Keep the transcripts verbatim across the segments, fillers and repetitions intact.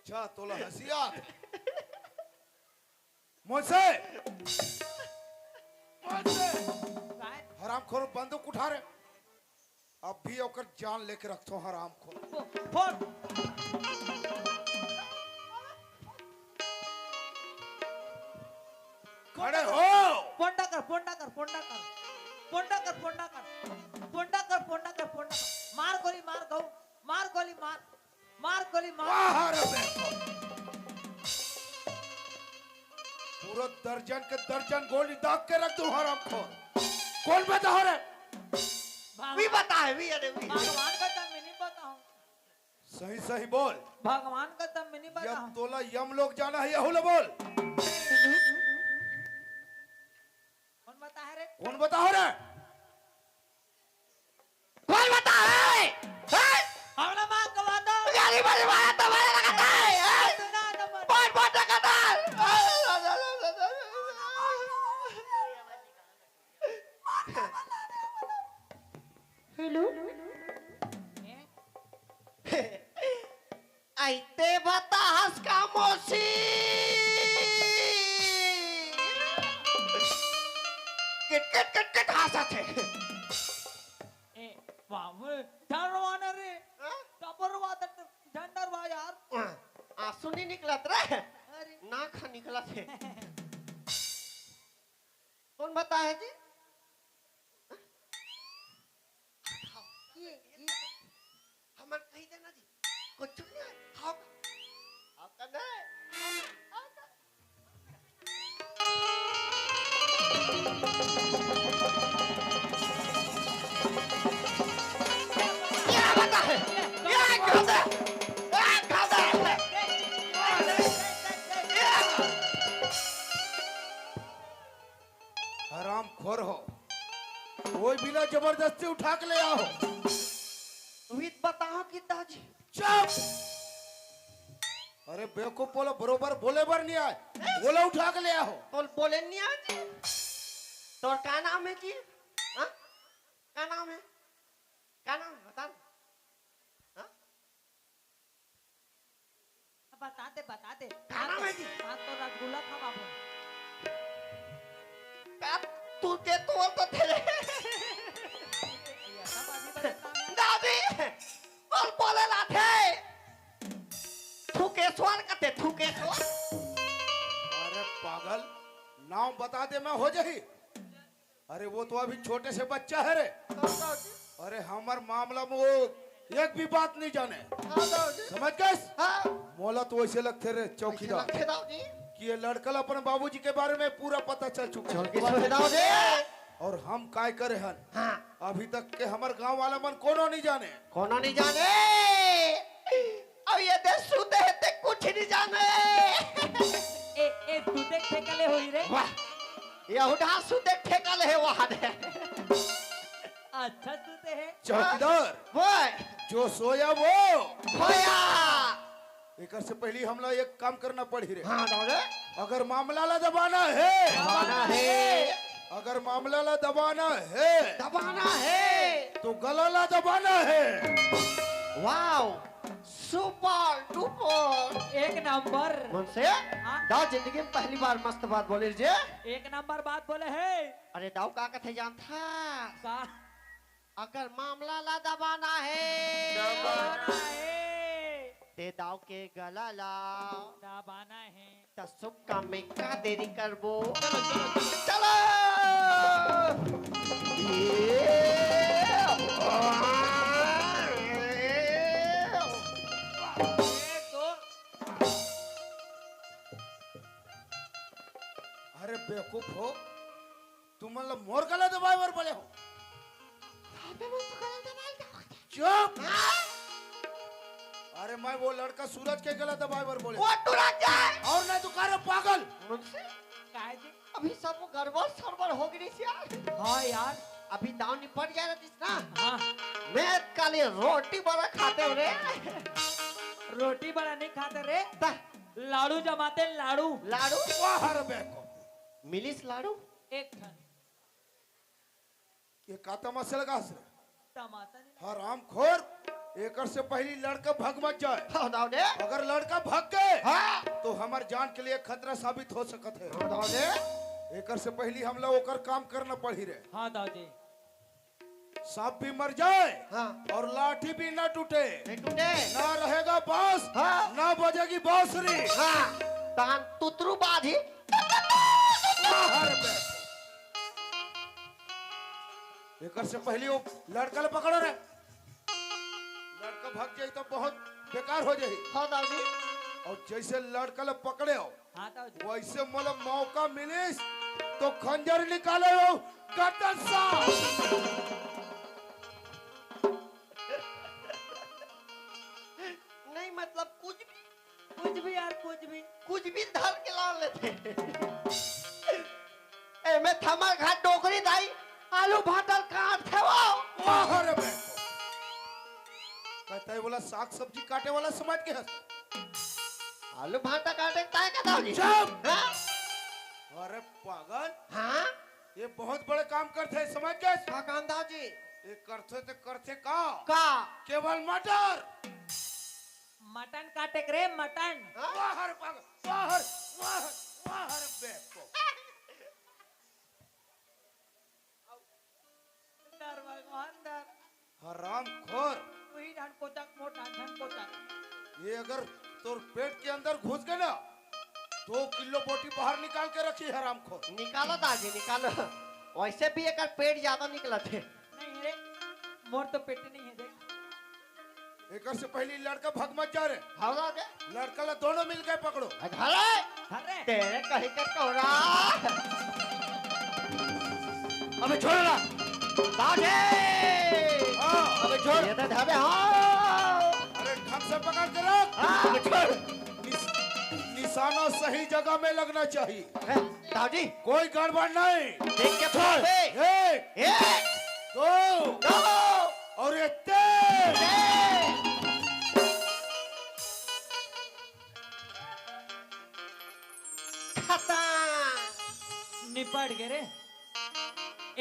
अच्छा, तोला हंसी आत हे। मोसे, मोसे, काय? हरामखोर, बंदूक उठा रे। अभी ओकर जान लेके रखथों, हरामखोर। फो-, फोन। खड़े हो। फोन कर, फोन कर, फोन कर। फोन कर, फोन कर। फोन कर, फोन कर, फोन कर। मार गोली, मार गऊ। मार गोली, मार। मार गोली, मार। वाह रे बेटा। पूरा दर्जन के दर्जन गोली दाग के रख दूं, हरामखोर। कौन बताओ रे? भगवान, वी बता हे, वी, अरे वी। भगवान का तब मैं नहीं बताऊं। सही सही बोल। भगवान का तब मैं नहीं बताऊं। तोला यम लोग जाना हे, यहू ला बोल। कौन बता हे रे? कौन बता हे रे? कौन बता हे? हैं? हमला मार के बता। गाली बड़ी मारा तो मारे लगा था, हैं? सुना तो मत। बहुत बहुत लगा था। हेलो। हैं? अइते बताहस का मौसी? किट किट किट किट हासत हे। ए, बाबू, डरवाना रे। हाँ? डरवा त, डरवा यार। हाँ, आंसू नहीं निकलत रे। अरे। नाक ह निकलत हे। कौन बता हे जी? ये, ये। हमन कही देना जी, कुछ नहीं है। खाओ का? खाओ का नहीं? खाओ का? ये बता है। ये खाओ का? ये खाओ का? ये हरामखोर हो, कोई बिना जबरदस्ती उठा के ले आओ। वित बताओ कि दाजी। चुप! अरे बेवकूफ, बोलो, बरोबर बोले बर नहीं आए, बोले उठा के ले आओ। बोल, बोले नहीं आए जी। तोर का नाम है जी? हाँ? का नाम है? का नाम है? बता ना। हाँ? बता दे, बता दे। का नाम है जी? हाँ, तो रसगुल्ला खवाबो। का तू के तोल तो तेरे। ये सब अभी बड़े काम है। दादी, बोल बोले लाथे। थुकेश्वर कथे, थुकेश्वर। अरे पागल, नाम बता दे, मैं हो जाही। अरे वो तो अभी छोटे से बच्चा है रे। हाँ, दाऊ जी। अरे हमर मामला में वो एक भी बात नहीं जाने। हाँ, दाऊ जी। समझ गए? हाँ। मोला तो वैसे लगथे रे चौकीदार, लगथे दाऊ जी। कि ये लड़का ला अपन बाबूजी के बारे में पूरा पता चल चुका है। चौकीदार दाऊ जी। और हम काय करे हन? हाँ। अभी तक के हमर गांव वाला मन कोनो नहीं जाने। कोनो नहीं जाने। अब ये दे सुते हे ते कुछ नहीं जाने। ए, ए, सुते ठेका ले होई रे। वाह, ये उठा सुते ठेका ले हे वहां दे। अच्छा सुते हे। चौकीदार, वो जो सोया वो खोया। एकर से पहली हमला एक काम करना पड़ही रे। हाँ, दाऊ रे। अगर मामला ला दबाना है, दबाना है। अगर मामला ला दबाना है, दबाना है। तो गला ला दबाना है। Wow, super duper. एक नंबर। मन से? हाँ। दाऊ जिंदगी में पहली बार मस्त बात बोले जे। एक नंबर बात बोले हे। अरे दाऊ का कथे जानथा? का? अगर मामला ला दबाना है, दबाना है। ते दाऊ के गला ला दबाना है। त सुख का में का देरी करबो? चलो, चलो, चलो। चलो। ये। एक, दो। अरे बेवकूफ हो, तुमन ला मोर गला दबाए बर बोले हो? अबे वो तो गला दबाए ला। चुप! अरे मैं वो लड़का सूरज के गला दबाए बर बोले। वो तुरंत जाए। और नहीं तो का रे पागल। मुंशी, काय जी? अभी सब वो गड़बड़ सड़बड़ हो गई यार। हाँ यार। अभी दाऊ निपट गया रहतीस ना। हाँ। मैं काली रोटी बड़ा खाते हो रे। रोटी बड़ा नहीं खाते रे। ता। लाड़ू जमाते लाड़ू। लाड़ू? वाह रे बेको। मिलिस लाड़ू? एक ठन। ये का तमाशा लगास रे? तमाशा नहीं लगा। हरामखोर। एकर से पहली लड़का भग मत जाए। हाँ, दाऊ दे। अगर लड़का भग गए, हाँ। तो हमर जान के लिए खतरा साबित हो सकत है। हाँ, दाऊ दे। एकर से पहली हमला ओकर काम करना पड़ी रे। हाँ, दाऊ जी। सांप भी मर जाए, हाँ। और लाठी भी ना टूटे। नहीं टूटे। ना रहेगा बांस, हाँ। ना बजेगी बांसुरी। हाँ। तहन तुतरू बाजी। बाहर बैठ। एकर से पहली वो लड़का ले पकड़ो रे। लड़का भाग जाई तो बहुत बेकार हो जाई। हाँ, दाऊ जी। और जैसे लड़का ले पकड़े हो, हाँ, दाऊ जी। वैसे मोला मौका मिलिस तो खंजर निकाले हो, गर्दन सा। नहीं, मतलब कुछ भी। कुछ भी यार, कुछ भी। कुछ भी धर के ला लेथे। एमे थमर घाट डोकरी दाई आलू भाटा ल काटथे वो। वाह रे बे। कहता है बोला साग सब्जी काटे वाला समझ के हंस। आलू भाटा काटे ताय का दाऊ जी? चुप। हाँ? अरे पागल। हाँ? ये बहुत बड़े काम करथे, समझ के? का काम दाऊ जी? ये करथे ते करथे का? का? केवल मटर। मटन काटे के रे, मटन। हाँ? बाहर पागल, बाहर, बाहर, बाहर बेवकूफ। डर भगवान डर। हरामखोर। वही ढान कोचक, मोट ढान कोचक। ये अगर तोर पेट के अंदर घुस गए ना, दो किलो बोटी बाहर निकाल के रखी, हरामखोर। निकालो दाजी, निकालो। वैसे भी एकर पेट ज्यादा निकलत हे। नहीं रे, मोर तो पेट नहीं है, देख। एकर से पहली लड़का भग मत जा रे। हाँ, दादा। लड़का ला दोनों मिल के पकड़ो। अरे, अरे। तेरे कहीं के तोरा। अबे छोड़ ना। दादी। हाँ। अबे छोड़। ये तो धाबे, हाँ। अरे ढंग से पकड़ के रख। हाँ। अबे छोड़। निस-, निशाना सही जगह में लगना चाहिए। हैं, दादी। कोई गड़बड़ नहीं। देख के छोड़। एक, एक। दो। दो। और ये तीन। तीन। खत्म। निपट गे रे।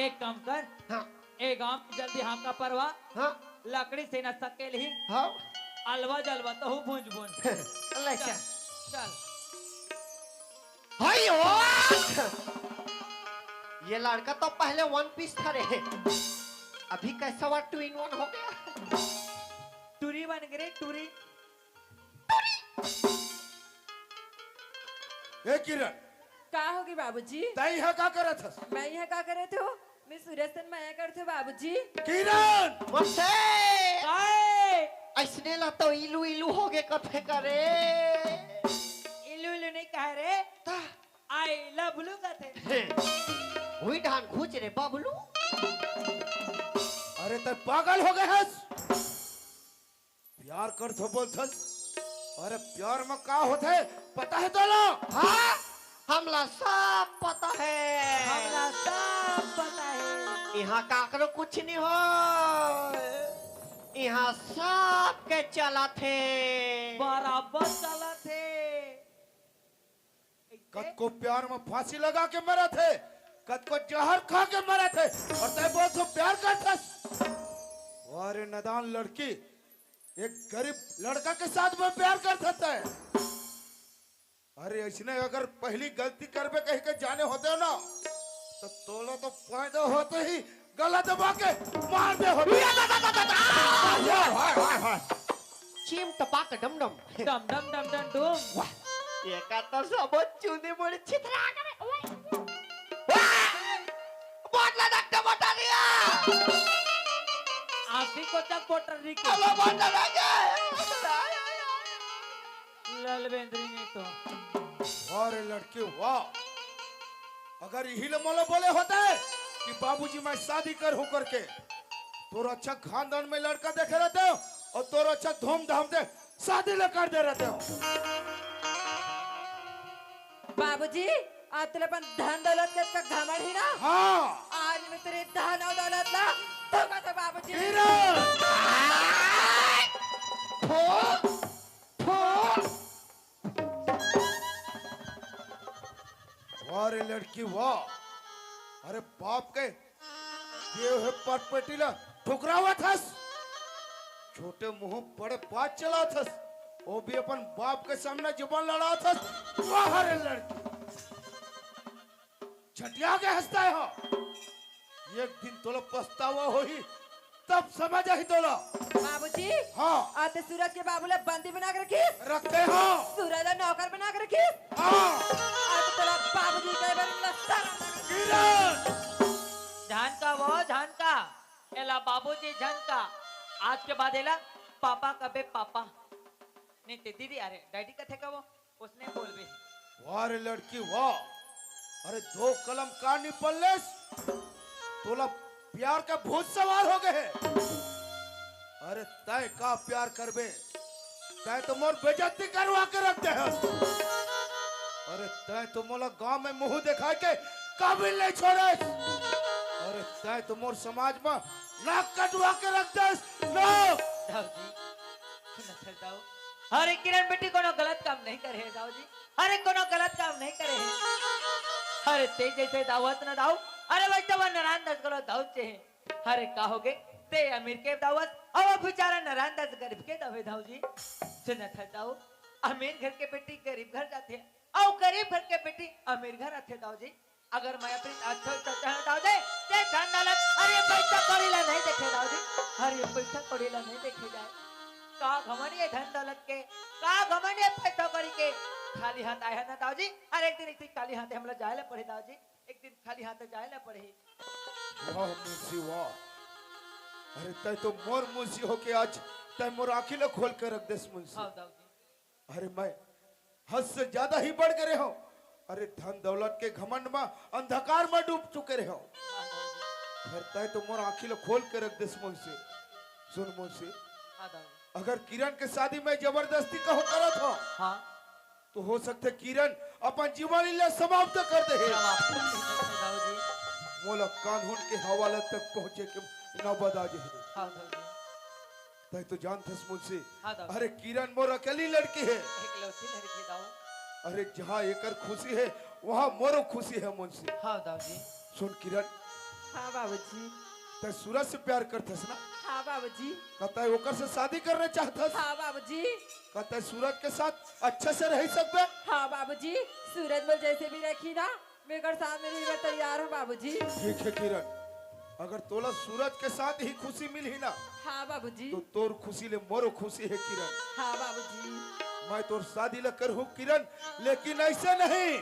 एक काम कर। हाँ। ए गांव में जल्दी हाका परवा। हाँ। लकड़ी से न सकेल ही। हाँ। अलवा जलवा तो हूँ भूंज भूंज। ले चल। चल। चल। भाई हो। ये लड़का तो पहले वन पीस था रे, अभी कैसा हुआ, टू इन वन हो गया। टूरी बन गए रे, टूरी। ए किरण, का होगे बाबूजी? तैं इहाँ का करत हस? मैं इहाँ का करत हूँ? मैं सूर्यास्त मया करत हूँ बाबूजी। किरण! मसे! काय? अइसने ला तो इलू इलू होगे कथे करे। इलू इलू नहीं कहे रे। ता? I love you कथे। हुई ढान घूच रे बबलू। अरे तैं पागल होगे हस? प्यार करथो बोलथस? अरे प्यार में का होथे, पता हे तोला? हाँ, हमला सब पता हे। हमला सब पता हे। इहाँ काकरो कुछ नहीं हो, इहाँ सबके चलत हे। बराबर चलत हे। कतको प्यार में फांसी लगा के मरत हे, कतको जहर खा के मरत हे, अउ तैं बोलथो प्यार करथस। अरे नादान लड़की, एक गरीब लड़का के साथ में प्यार करथस तैं। अरे अइसने अगर पहली गलती करबे कहि के जाने होतेव ना, त तोला तो पैदा होते ही गला दबा के मार दे होतेव। चिम टपाक डम डम। डम डम डम डम डुम। वाह, एका तो सब चूंदी मुड़ी छितरा करे। वाह! बोतला डक डबटा दिया। आँखी को चक बोतल री के। अब बोतला डक। लल बेंदरी नहीं तो। वाह रे लड़की, वाह। अगर यही ले मोला बोले होते कि बाबूजी मैं शादी करहूं करके, तोर अच्छा खानदान में लड़का देखे रहते हो और तोर अच्छा धूमधाम से शादी ले कर दे रहते हो। बाबूजी, आज तोला अपन धन दौलत के इतना घमंड ही ना? हाँ। आज मैं तेरे धन और दौलत ला दूंगा तो बाबूजी। किरण! फो, फो। वाह रे लड़की वाह। अरे बाप के ये है परपेटी ला ठुकरावत हस। छोटे मुंह बड़े बात चलाथस, वो भी अपन बाप के सामने जुबान लड़ाथस। वाह रे लड़की, झटिया के हंसता है हो। एक दिन तोला पछतावा होही, तब समझ आही तोला। बाबूजी, हाँ। आते सूरज के बाबू ला बंदी बना के रखिस। रखे हो। सूरज ला नौकर बना के रखिस। हाँ। आते तोला बाबूजी कहे बर ला शरम लगे। किरण। झन का वो, झन का। एला बाबूजी झन का। आज के बाद एला पापा कबे पापा। नहीं ते दीदी, अरे डैडी कथे का वो, उसने बोलबे। वाह रे लड़की वाह। अरे दो कलम का निपल्लेस, तोला प्यार का भूत सवार हो गए है। अरे तय का प्यार करबे, तय तो मोर बेइज्जती करवा के रख दे हस। अरे तय तो मोला गांव में मुंह दिखा के काबिल नहीं छोड़े। अरे तय तो मोर समाज में नाक कटवा के रख दे। लोग दाऊ जी, सुन थल दाऊ। अरे किरण बेटी कोनो गलत काम नहीं करे है दाऊ जी। अरे कोनो गलत काम नहीं करे है। अरे ते जैसे दाऊ हस ना दाऊ, अरे वैसे वो नारायण दास को दाऊ चे है। अरे का हो गए, ते अमीर के दाऊ हस, अउ वो बेचारा नारायण दास गरीब के दाऊ है दाऊ जी। सुन थल दाऊ, अमीर घर के बेटी गरीब घर जाथे, अउ गरीब घर के बेटी अमीर घर आथे दाऊ जी। अगर मैं अपनी अच्छा अच्छा चाहना दाऊ जी, ते धन दौलत, अरे पैसा कौड़ी ला नहीं देखे दाऊ जी। अरे पैसा कौड़ी ला नहीं देखे जाए। का घमंड ये धन दौलत के, का घमंड ये पैसा कौड़ी के। खाली हाथ आए हैं ना दाऊ जी, अरे एक दिन, एक दिन खाली हाथ हमला जाए ला पड़े दाऊ जी, एक दिन खाली हाथ जाए ला पड़े। वाह मुंशी वाह। अरे तय तो मोर मुंशी होके आज तय मोर आँखी ला खोल के रख देस मुंशी। हाँ दाऊ जी। अरे मैं हद से ज्यादा ही बढ़ के रहे हूँ। अरे धन दौलत के घमंड में अंधकार में डूब चुके रहे हूँ। अरे तय तो मोर आँखी ला खोल के रख देस मुंशी। सुन मुंशी, हाँ दाऊ। अगर किरण के शादी में जबरदस्ती कहो करत हो, हाँ। तो हो सकथे किरण अपन जीवन ला समाप्त कर दे। समाप्त कर दे, दाऊ जी। मोला कानून के हवाला तक पहुंचे के नौबत आ जाए। हाँ दाऊ जी। तय तो जानथस मुंशी, हाँ दाऊ। अरे किरण मोर अकेली लड़की है। एकलौती लड़की दाऊ। अरे जहाँ एकर खुशी है, वहाँ मोरो खुशी है मुंशी। हाँ दाऊ जी। सुन किरण। हाँ बाबूजी। तय सूरज से प्यार करथस ना? हाँ बाबूजी। का तय ओकर से शादी करना चाहथस? हाँ बाबूजी। का तय सूरज के साथ अच्छे से रह सकबे? हाँ बाबूजी, सूरज मोला जैसे भी रखी ना, मैं एकर साथ में रहे बर तैयार हूँ बाबूजी। ठीक है किरण, अगर तोला सूरज के साथ ही खुशी मिलही ना, हाँ बाबूजी। तो तोर खुशी ले मोरो खुशी है किरण। हाँ बाबूजी। मैं तोर शादी ला करहूँ किरण, लेकिन ऐसे नहीं।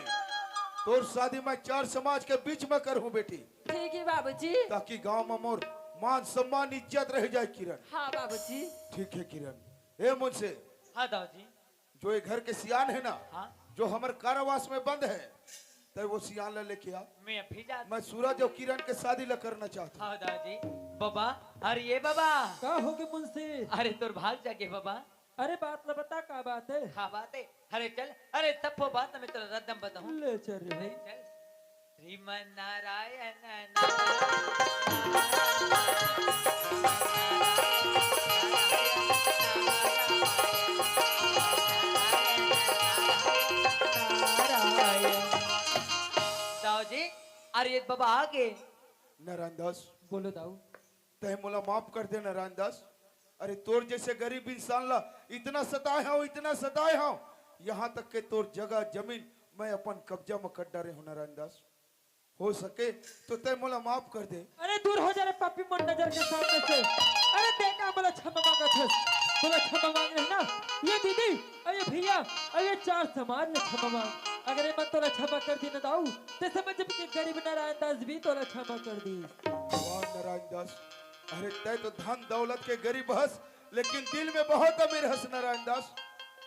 तोर शादी मैं चार समाज के बीच में करहूँ बेटी। ठीक है बाबूजी। ताकि गांव में मोर मान सम्मान इज्जत रह जाए किरण। हाँ बाबूजी। ठीक है किरण। ए मुंशी, हाँ दाऊ जी। जो ये घर के सियान है ना, हाँ। जो हमर कारावास में बंद है, तय वो सियान ला लेके आ। मैं अभी जा। मैं सूरज और किरण के शादी ला करना चाहता हूँ। हाँ दाऊ जी। बाबा, अरे ये बाबा। का हो गे मुंशी? अरे तोर भाग जागे बाबा। अरे बात ला बता, का बात है? का बात है? अरे चल, अरे सब वो बात मैं तोला रद्दम बताऊं। ले चल रे। ले चल। श्रीमन नारायण नारायण नारायण। दाऊ जी, अरे ये बाबा आ गए। नारायण दास। बोलो दाऊ। तय मोला माफ कर दे नारायण दास। अरे तोर जैसे गरीब इंसान ला इतना सताए हव, इतना सताए हव, यहाँ तक के तोर जगह जमीन मैं अपन कब्जा में कर डारे हूँ नारायण दास। हो सके तो तय मोला माफ कर दे। अरे दूर हो जा रे पापी मोर नजर के सामने से। अरे ते का मोला क्षमा मांगत हस? तोला क्षमा मांग रहे ना ये दीदी, अरे भैया, अरे चार समाज ने क्षमा मांग। अगर ये मन तोला क्षमा कर दी ना दाऊ, ते समझ जब कि गरीब नारायण दास भी तोला क्षमा कर दी। वाह नारायण दास, अरे तय तो धन दौलत के गरीब हस, लेकिन दिल में बहुत अमीर हस नारायण दास।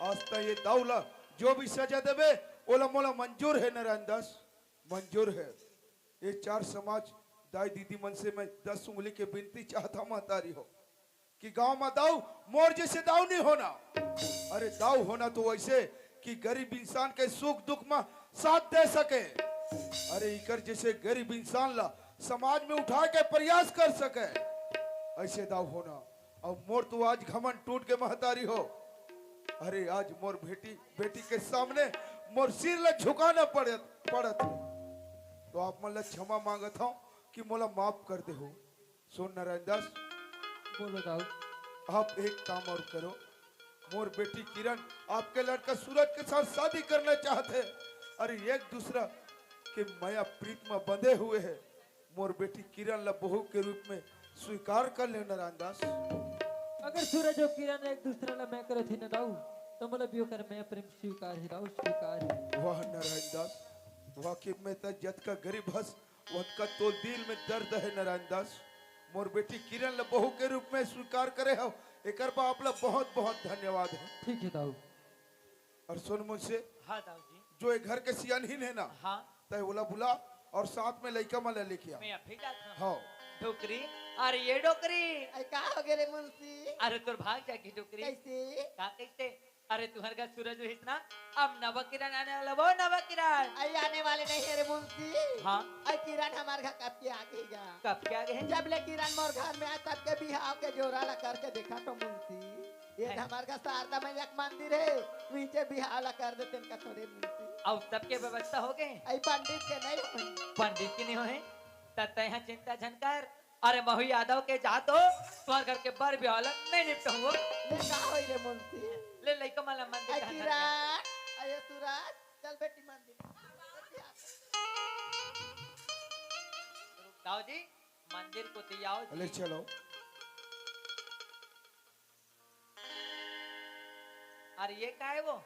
आज तय ये दाऊ ला जो भी सजा देबे, ओला मोला मंजूर है नारायण दास, मंजूर है। ये चार समाज दाई दीदी मन से मैं दस उंगली के बिनती चाहत हूँ महतारी हो, कि गांव में दाऊ मोर जैसे दाऊ नहीं होना। अरे दाऊ होना तो वैसे कि गरीब इंसान के सुख दुख में साथ दे सके। अरे इकर जैसे गरीब इंसान ला समाज में उठा के प्रयास कर सके, ऐसे दाऊ होना। अब मोर तो आज घमंड टूट के महतारी हो। अरे आज मोर बेटी, बेटी के सामने मोर सिर ला झुकाना पड़त, पड़त है। तो आप मन ला क्षमा मांगत हूँ कि मोला माफ कर दे हो। सुन नारायण दास। बोलो दाऊ। आप एक काम और करो, मोर बेटी किरण आपके लड़का सूरज के साथ शादी करना चाहत हे। अरे, एक दूसरा के मया प्रीत में बंधे हुए हे। मोर बेटी किरण ला बहू के रूप में स्वीकार कर ले नारायण दास। अगर सूरज अउ किरण एक दूसरा ला मया करत हे ना दाऊ, तो मोला भी ओकर मया प्रेम स्वीकार हे दाऊ, स्वीकार हे। वाह नारायण दास, वाकई में त जतका गरीब हस, ओतका तोर दिल में दर्द हे नारायण दास। मोर बेटी किरण ला बहू के रूप में स्वीकार करे हव, एकर बर आप ला बहुत बहुत धन्यवाद हे। ठीक हे दाऊ। अउ सुन मुंशी, हाँ दाऊ जी। जो ये घर के सियानहीन हे ना, हाँ। तैं ओला बुला अउ साथ में लइका मन ला लेके आ। मैं अभी जात हूँ। हाँ। डोकरी, अरे ये डोकरी। अरे का हो गे रे मुंशी? अरे तोर भाग जागी डोकरी। कैसे? का कैसे? अरे तुंहर घर सूरज होइस ना, अब नवा किरण आने वाला, वो नवा किरण। अरे आने वाले नहीं हे रे मुंशी। हाँ। अरे किरण हमर घर कब के आ गे गा। कब के आ गे हे? जब ले किरण मोर घर में आय, तब के बिहाव के जोरा ला करके देखत हों मुंशी। ये हाँ। हमर घर शारदा मैया के मंदिर हे, उहींचे बिहाव ला कर देतेन का थोरे मुंशी। अउ सबके व्यवस्था हो गे? अरे पंडित के नहीं होय। पंडित के नहीं होय? त तैं ह चिंता झन कर। अरे महू यादव के जात हों, तोर घर के बर बिहाव ला मैं निपटाहूँ। ले का होय रे मुंशी? ले लइका मन ला मंदिर अरे धर धर के। किरण, अरे सूरज, चल बेटी मंदिर। दाऊ जी, मंदिर कोती आओ जी। ले चलो। अरे ये का हे वो?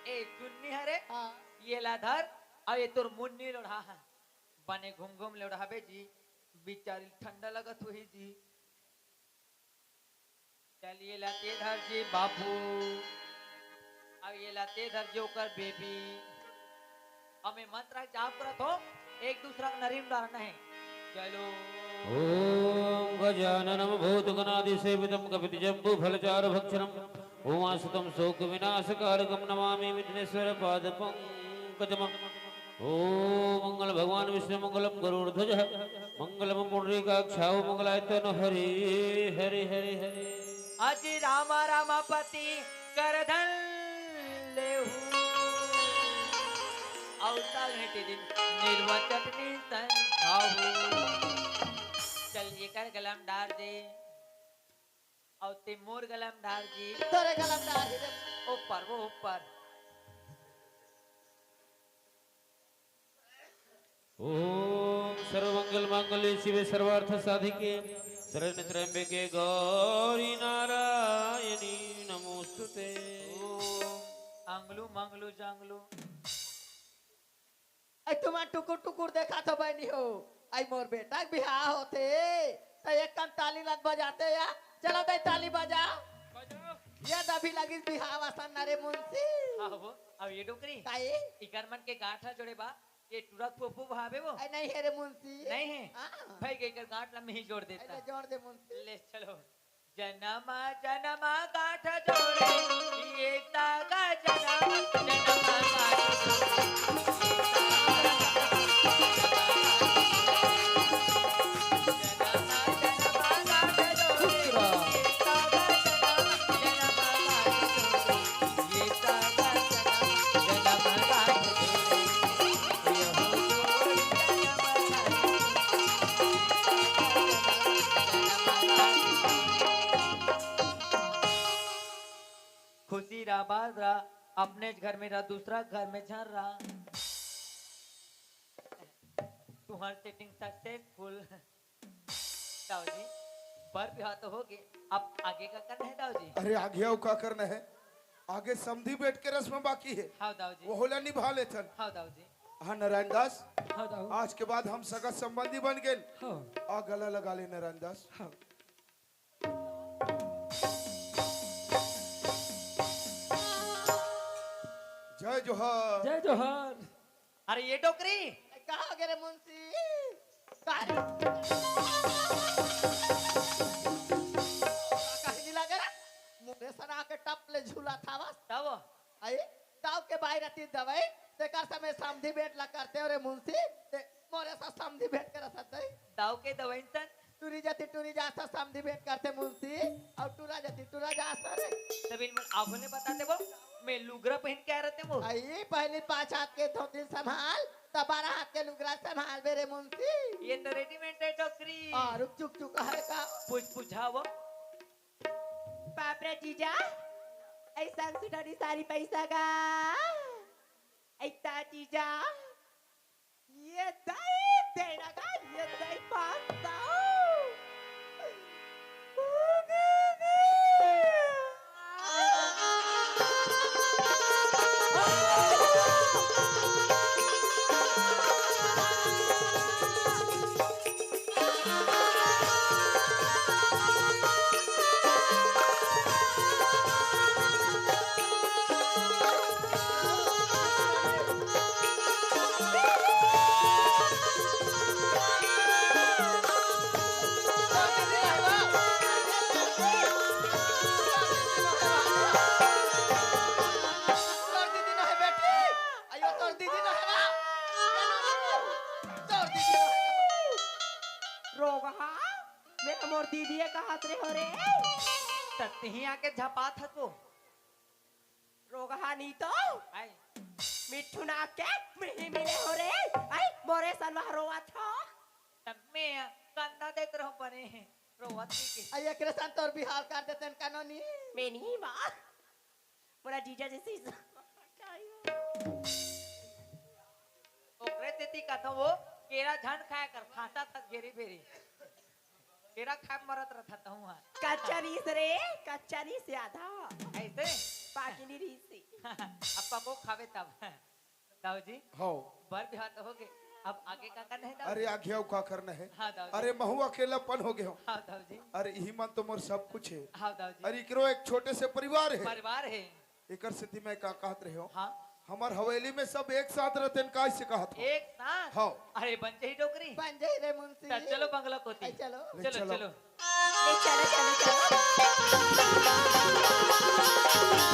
ए चुन्नी हरे? हाँ। ये ला धर, अउ ये तोर मुन्नी लोढ़ा हे। बने घूम घूम ले ओढ़ाबे जी, बिचारी ठंडा लगत होही जी। चल ये ला तैं धर जी बाबू, अउ ये ला तैं धर जी ओकर बेबी। अउ मैं मंत्र जाप करत हों, एक दूसरा के नरीम डारना हे। चलो। ॐ गजाननं भूतगणादिसेवितं कपितजम्बूफलचारुभक्षणं उमासुतं शोकविनाशकारकं नमामि विघ्नेश्वरपादपङ्कजम्। ॐ मंगल भगवान विष्णु मंगलम गरुड़ध्वज मंगलम पुंडरीकाक्षाव मंगलायतन हरि हरि हरि हरि। अजी रामा रामा पति करधन लेहू। अउ ता भेंटी दिन निर्वा चटनी संग खाहू। चल एकर गला म डार दे। अउ तैं मोर गला म डार जी। तोरे गला म डार ही रे। ऊपर, वो ऊपर। ॐ सर्वमंगल मांगल्ये शिवे सर्वार्थ साधिके शरण्य त्र्यंबके गौरी नारायणी नमोस्तुते। ॐ आंगलू मांगलू जांगलू। अई तुमन टुकुर टुकुर देखत हो बहिनी हो, अई मोर बेटा के बिहाव होथे, त एक कन ताली लग बजाते या। चलो दई ताली बजा। बजाओ। ये दभी लगिस बिहाव असन न रे मुंशी। हाँ हो, अब ये डोकरी। काई? इकर मन के गांठ ह जोड़े बा, ये टूरा फोफू भावे वो। अई नहीं हे रे मुंशी। नहीं हे? हाँ। भाई के इकर गांठ ल मैं ही जोड़ देता। अरे जोड़ दे मुंशी। ले चलो। जनमा जनमा गांठ जोड़े, एकता का जनमा जनमा गांठ जोड़े। खुशी रह, बाज रह, अपने घर में रह, दूसरा घर में झन रह। तुम्हार setting successful। दाऊ जी, बर बिहाव तो हो गे, अब आगे का करना हे दाऊ जी? अरे आगे अउ का करना हे? आगे समधी भेंट के रस्म बाकी हे। हाँ दाऊ जी। वो होला निभा लेथन। हाँ दाऊ जी। हाँ नारायण दास। हाँ दाऊ। आज के बाद हम सगा संबंधी बन गेन। हाँ। आ गला लगा ले नारायण दास। हाँ। जय जोहार। जय जोहार। अरे ये डोकरी। कहाँ गे रे मुंशी? का रे? कहीं नहीं लगे रे? मुंडे सना के टप ले झूला था बस। तब? अई, दाऊ के बाई रतिस दवई, तेकर समे समधी भेंट ला करते हो रे मुंशी, ते मोरे सा समधी भेंट कर सकत दई। दाऊ के दवई सन? टूरी जाती टूरी जा सा समधी भेंट करते मुंशी, अउ टूरा जाती टूरा जा सा रे। तब इन मन आगो ने बता देबो, मैं लुगरा पहिन के आ रहते वो। अई, पहली पाँच हाथ के धोती संभाल, तब बारह हाथ के लुगरा संभाल बे रे मुंशी। ये तो रेडीमेड है डोकरी। आ, रुक, चुप, चुप, कहाँ है का? पूछ, पूछाओ। बाप रे जीजा, ऐसा सुटानी सारी पैसा का। ऐसा जीजा, ये दही देना का, ये दही पास्ता। ओ दीदी। तोर दीदी नोहे बेटी, अयो तोर दीदी नोहे रा, तोर दीदी नोहे। रोगहा, मैं मोर दीदी कहत रहे हो रे। त तिही आके झपात हस वो। रोगहा नी तो। आई। मिट्ठू नाक के मिही मिले हो रे। आई, मोरे सलवा रोवत हो। तब मैं कंधा देत रहो बने हैं, रोवत नहीं के। आई, एकरे सन तोर बिहार कर देते हैं कानूनी। मैं नहीं माँ। मोला जीजा जैसे ही ओकरे सेती कथो वो, केरा झन खाया कर, खाता था घेरी भेरी। केरा खाए मरत रहता तहूँ हा। कच्चा रीस रे, कच्चा रीस आधा। ऐसे? पाकी नहीं रीस। अब पको खावे तब। दाऊ जी। हाँ। बर बिहाव तो हो गे। अब आगे का करना है दाऊ अरे जी? आगे अउ का करना है? हाँ दाऊ जी। अरे महू अकेलापन हो गे हो। हाँ दाऊ जी। अरे इही मन तो मोर सब कुछ है। हाँ दाऊ जी। अरे इकरो एक छोटे से परिवार है। परिवार है। एकर सेती मैं का कहत रहे हो? हाँ। हमर हवेली में सब एक साथ रहते हैं, का इसे कहत हो? एक साथ? हाँ। अरे बन जाही डोकरी। बन जाही रे मुंशी। त चलो बंगला कोती। आई चलो। ले चलो, चलो। चलो। ले चलो, चलो, चलो।